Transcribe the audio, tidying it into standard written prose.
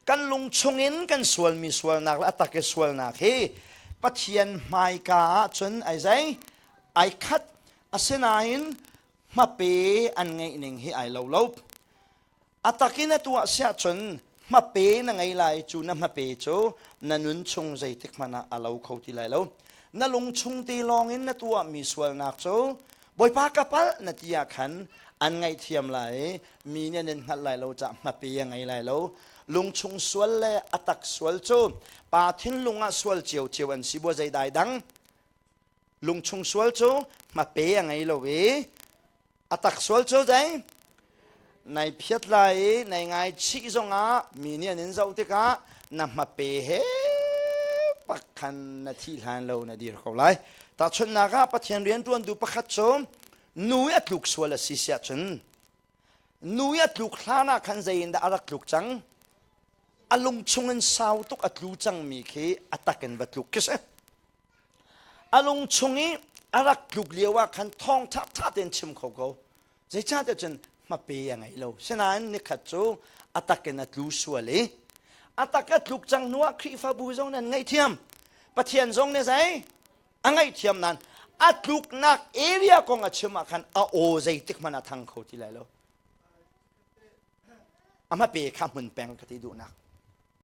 Kan lung chungin kan sualmi sualnak le a tak i sualnak hi Pathian hmaika ah cun ai zei ai khat. Asinain hmape an ngeih ning hi ai lo lo. A takin a tuah siah cun hmape na ngei lai cu na hmape cu na nun chung zeitik hmanh ah a lo kho ti lai lo. Na lung chung te lawng in na tuahmi sualnak cu Bawipa ka palh na ti ah khan an ngaihthiam lai i mi nih an in hngalh lai lo cah hmape a ngei lai lo. Lungchung sual le a tak sual cu pa thinlung ah sual ciocio an si bua zeidai dang. Lungchung sual cu hmape a ngei lo i A tak sual cu zei? Nai phiat lai i nai ngaichih zongah mi nih an in zoh tikah na hmape he pak khan na thih hlan lo na dir ko lai. Tahchunhnak ah Pathian rianṭuantu pakhat cu nu i a tluk sual a si siah cun nu i a tluk hlan ah khan zei in dah a rak tluk cang? A lung chungin sau tuk a tlu cangmi khi a tak in va tluk khi si. A lung chung i a rak tluk lio ah khan thawng ṭha tein chim kho ko. Zeicahtiah cun hmape a ngei lo. Sinain nikhat cu a tak in a tlu sual i a tak a tluk cang hnu ah Khrihfabu zong nih an ngaihthiam. Pathian zong nih zei? A ngaihthiam nain a tluknak area kong a chim ah khan a aw zeitik hmanh a thang kho ti lai lo. A hmape kha hmun peng ka ti duhnak.